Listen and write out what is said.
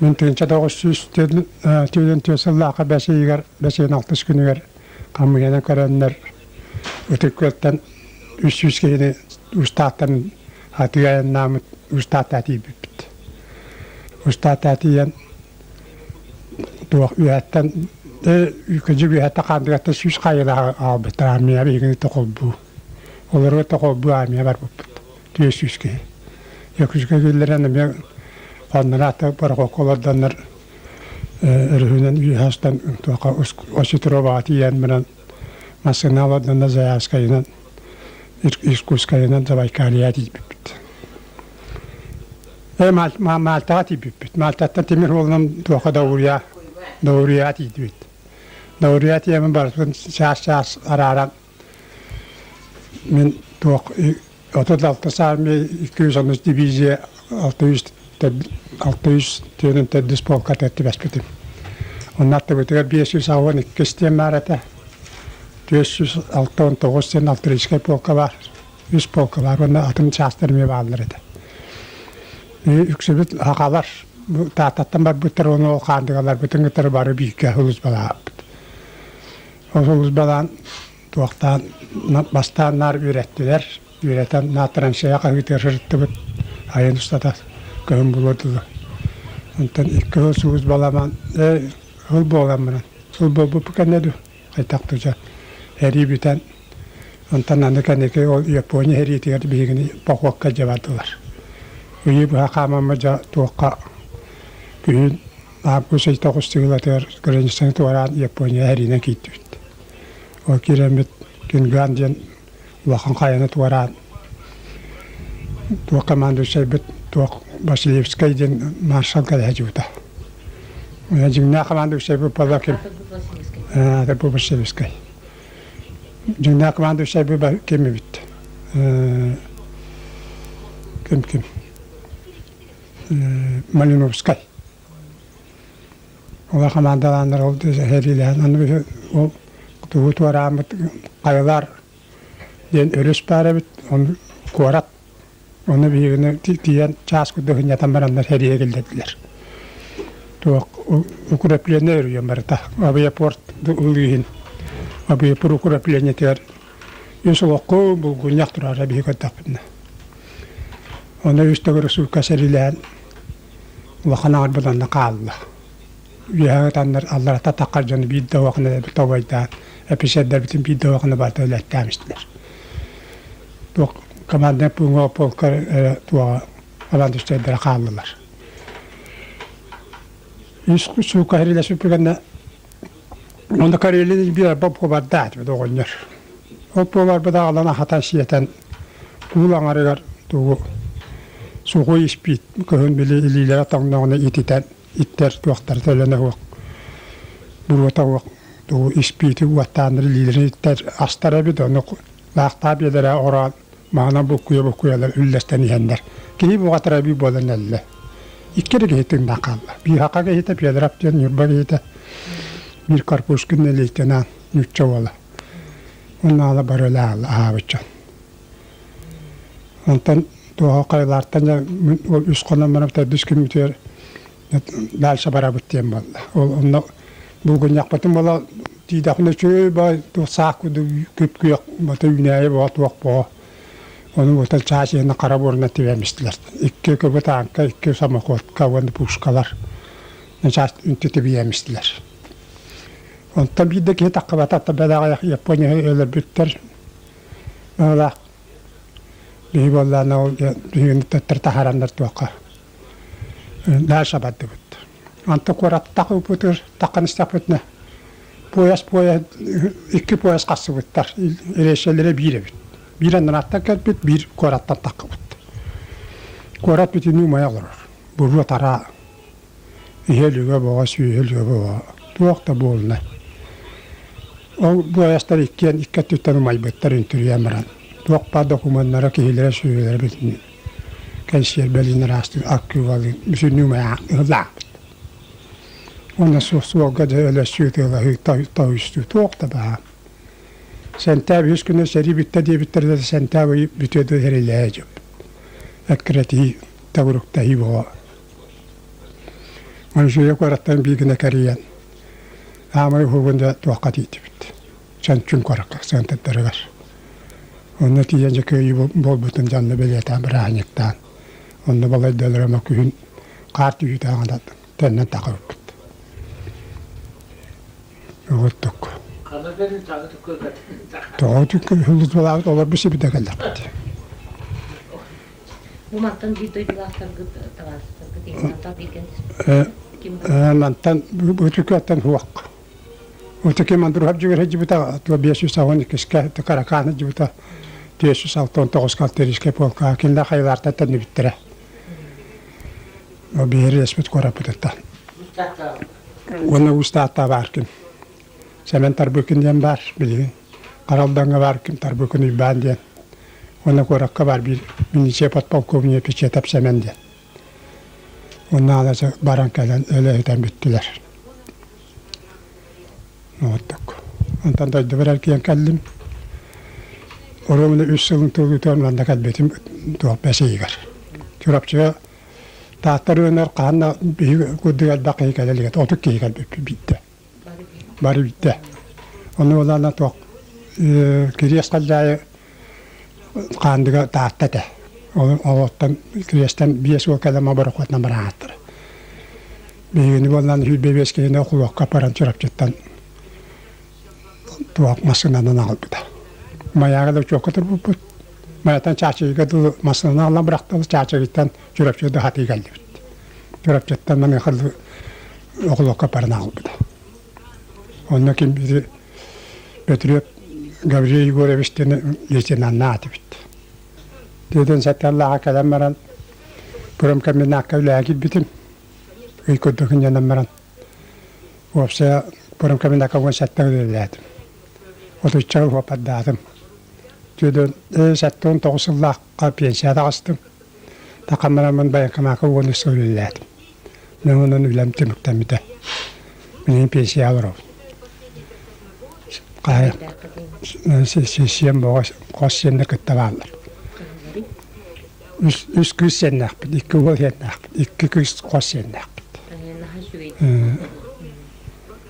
Мин 1944 сыллаахха бэс ыйыгар, бэс ыйын алтыс күнүгэр хамыыһыйанан көрөннөр Ытык Күөлтэн 300 киһини Устааттан атыы айаннааммыт Устааттаа тиийбиппит. Устааттаа тиийэн туох үөһэттэн кыдьык үөһэттэн хаандыгаттан сүүс хаайыылаах аҕалбыттар армия биһигини тохолбуу. Олорго тохолбуу армия барбыппыт. 400 киһи. Якутскай киллэрэн эмиэ хонноро борохуокка олордоннор өрүһүнэн үөһэ устан туохха Осетроваҕа тиийэн баран массыына олордонно Заярскайынан Иркутскайынан Забайкальеҕа тиийбиппит. Мальтаҕа тиийбиппит. Мальтаттан тимир суолунан туохха Даурия Даурияҕа тиийдибит. Даурия тиийэммин барытын чаас-чаас арааран Мин туох 36 армия 210 дивизия 600 түөнүн төрдүс полката түбэспитим. Онно аттыбытыгар 582 диэн баар этэ. 469 диэн артиллерийскай полка баар. Үс полка баар уонна атын чаастар эмиэ бааллар этэ. Үксүбүт хахалар Тааттаттан барбыттар уонна ол хаандыгаларбытын кытары бары бииргэ сулууспалаабыппыт. Ол сулууспалаан Туохтаан бастаан наар үөрэттилэр, үөрэтэн наар траншея хаһыытыгар сырыттыбыт, айан устата көһүн булуо дылы. Онтон икки сыл сулууспалаан сыл буолан баран, сыл буолбуппут кэннэ дуу, хайдах дуу дьэ эрии бүтэн, онтон аны кэнники ол Япония сэриитигэр биһигини похуокка илдьэ бардылар. Ыйы быһа хаамаммыт дьэ туохха күһүн август ый тоҕус сыылатыгар границаны туораан Япония сэриинэн киирдибит. Ол киирэммит Кинган диэн улахан хайаны туораан туох командующайбыт туох Василевскай диэн маршал кэлэ сылдьыбыта. Дьиҥнээх командующайбыт буолла ким? Аатырбыт Василевскай. Дьиҥнээх командующайбыт ким эбит? Ким ким? Малиновскай. Ола хамаандалааннар ол сэриилэһэн аны ол тугу туорааммыт хайалар диэн өрүс баар эбит ону куорат ону биһигини тиийэн чаас курдук сынньатан бараннар сэриигэ киллэрдилэр туох укрепление өрүйэн барыта авиапорт ылыы иһин авиапорт укреплениетигэр үс олоххо булгунньах турара биһи көрдөхпүтүнэ ону үс төгүрүк суукка сэриилэһэн улахан аҥарбыт онно хаалла. Үөһэ ытаннар алларата таххар дьону биир да уохуна тобойдаан эписиэрдэрбитин биир да уохуна барыта үлэттээн истилэр. Туох команднай пууҥҥа полка туоҕа командующайдара хааллылар. Үс суука хэрилэспиппигэннэ онно Карелин биир боппуобардаат оҕонньор. Ол буоларбыт аҕалан аһатан сиэтэн куул аҥарыгар тугу сухой испиит кыһын били илиилэрэ тоҥноҕуна ититэн иттэр туохтара төлөнө суох буруота суох тугу испиити уоттааннар илиилэрин иттэр астара эбит ону лаахтаах биэлэрэ ороон маһынан буккуйа буккуйалар үллэстэн иһэннэр киһи буҕатара бүү буолан эллэ икки эрэ киһи тыыннаах хаалла биир хака киһитэ Федоров диэн Ньурба киһитэ биир Карпушкин лейтенант нуучча уола Уонна ала бары аһаабыт дьон. Онтон туоһа хайалаартан дьэ ол үс хонон баран төрдүс күммүтүгэр дальше барабыт диэн буолла. Ол онно булгунньахпытын буола тиийдэхпинэ үчүгэй баай туох саах курдук күп-күөх бата үүнээйи буола туох буола. Ону бутан чаас иһинэ хара буорунан тибэм истилэр. Икки көбө тааҥка, икки самоходка уонна пушкалар чаас үнтү тибийэм истилэр. Онтон биир да киһи таххыбата, бэлэҕэ Япония өлөрбүттэр. Быһалаах биһи буоллаана ол биһигини төттөрү таһаараннар туохха дальше бардыбыт. Онтон куораттах ылбытыгар таххан истэхпитинэ пояс пояс икки пояс хасыбыттар. Рейсэлэрэ биир эбит. Биир аннарааттан кэлбит, биир куораттан таххыбыт. Куорат бүтүннүү умайа олорор. Буруо тараа Иһэ өлүгэ боҕо, сүүһэ өлүгэ боҕо, туох да буолла. Ол буойастар иккиэн икки өттүттэн умайбыттар үнтүрүйэн баран. Туох баар докумуоннара, киһилэрэ, сүөһүлэрэ бүтүннүү кэнсиэрбэлиин араастык архивалыын бүтүннүү умайаахтыылаахпыт. Уонна суолга дьэ өлөссүү тыалаһыы тоһуйсуу туох да баһаам. Сэнтээп үс күнэ сэрии бүттэ диэбиттэрэ да сэнтээп ый бүтүө да эрэлэһэ дьөп. Эккирэтии, төгүрүктэһии буола. Манчжурия куораттан биир гына кэрийэн аамай уһугун да туохха тиийдибит. Чанчун куоракка центрдарыгар. Онно тиийэн дьэ кыайыы буолбутун дьонно бэлиэтээн бырааһынньыктаан онно балайдалара ма күһүн хаар түһүүтэ аҕана төннөн тахыбыппыт. Оҕоттук. Тоҕо түккү олорбут сибитэ кэллэхпит. Бу мантан биир дойдулаахтаргыт табаарыстаргыт мантан бииргэн ким Мантан бутукаттан хуак. Утуки мандурхап жүгер хажибыта туа 582-ке каракааны жибыта 469 артиллерийскай полка кинилэр хайалаартан төннүбүттэрэ. Биһири эспит куораппытыттан. Уонна Уус-Таатта баар ким. Сэмэн Тарбыкин диэн баар билигин. Харалдаҥҥа баар ким Тарбыкын Уйбаан диэн. Уонна куоракка баар биир милиция подполковнига Печетов Сэмэн диэн. Уонна аалача баран кэлэн өлө өтөн бүттүлэр. Оттук. Онтон дойдубар эргийэн кэллим. Оруобуна үс сылын туолуутугар манна кэлбитим туох бэс ыйыгар. Чурапчыга Таатта оройуонугар хаһан да биһиги курдук элбэх киһи кэлэ илик этэ. 30 киһи кэлбиппит биирдэ. Бары биирдэ. Ону улаана туох Кириэс Халдьаайы Хаандыга Таатта этэ. Ол оттон Кириэстэн биэс уол кэлэн борохуотунан бараахаттара. Биһигини буоллаан 25 киһини окулуокка аппаран Чурапчыттан туох массыынанан аҕалбыта. Майааҕа да учуокка турбуппут. Майаттан Чаачыйга дылы массыынанан аҕалан бырахтылар, Чаачыйыттан Чурапчыга да хатыы кэллибит. Чурапчыттан маныаха окулуокка аппаран аҕалбыта. Онно ким ити Бөтүрүөп Гаврил Егорович диэн лейтенаннаах этибит. Тиэтэн сэттэллээххэ кэлэн баран промкомбинакка үлэҕэ киирбитим. Ый курдук инньэнэн баран уопсайа промкомбинакка 17 үлэлээтим. Отучча уопардаатым. Түөдөн 79 сыллаахха пенсия таҕыстым. Такамараммын военкомакка 13 сыл үлэлээтим. Мин онон үлэм түмүктэммитэ. Билигин пенсияҕа олоробун. Хаһа сиэн боҕо хос сиэннэр кытта бааллар. Үс, үс кыыс сиэннээхпит, икки уол сиэннээхпит, икки кыыс хос сиэннээхпит.